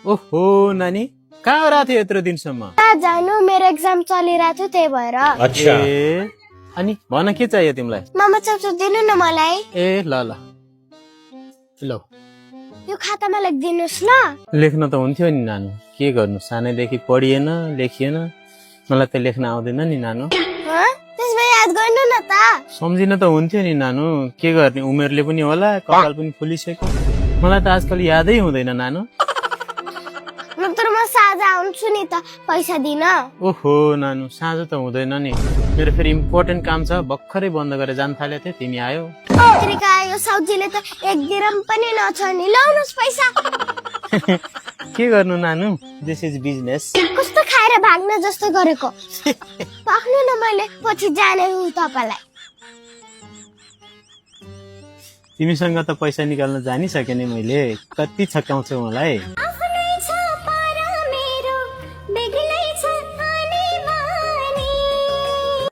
ओहो नानी कहाँ रहेको थियो यत्रो दिनसम्म? जानु मेरो एक्जाम चलिरहेको थियो त्यही भएर। अच्छा ए अनि भन के चाहियो तिमीलाई? मामा चाउचाउ दिनु न मलाई। ए ल ल ल यो खातामा लेखिदिनुहोस् ल। लेख्न त हुन्थ्यो नि नानु, के गर्नु सानैदेखि पढिएन लेखिएन, मलाई त लेख्न आउँदैन नि नानु। त्यसमा याद गर्नु न त। सम्झिन त हुन्थ्यो नि नानु, के गर्ने उमेरले पनि होला कपाल पनि फुलिसक्यो, मलाई त आजकल यादै हुँदैन नानु। तर म साँझ आउँछु नि त पैसा दिन। ओहो नानु साँझ त हुँदैन नि, मेरो फेरि इम्पोर्टेन्ट काम छ, भर्खरै बन्द गरेर जान थालेको थियो, तिमी आयो। यो साउजीले त एक दिरम पनि नछ नि, लाउनुहोस् पैसा। के गर्नु नानु, दिस इज बिजनेस। कस्तो खाएर भाग्न जस्तो गरेको। पाख्नु न, मैले पछि जाने हुँ तपाईलाई। तिमीसँग त पैसा निकाल्न जानिसके नि मैले, कति छक्काउँछौ मलाई।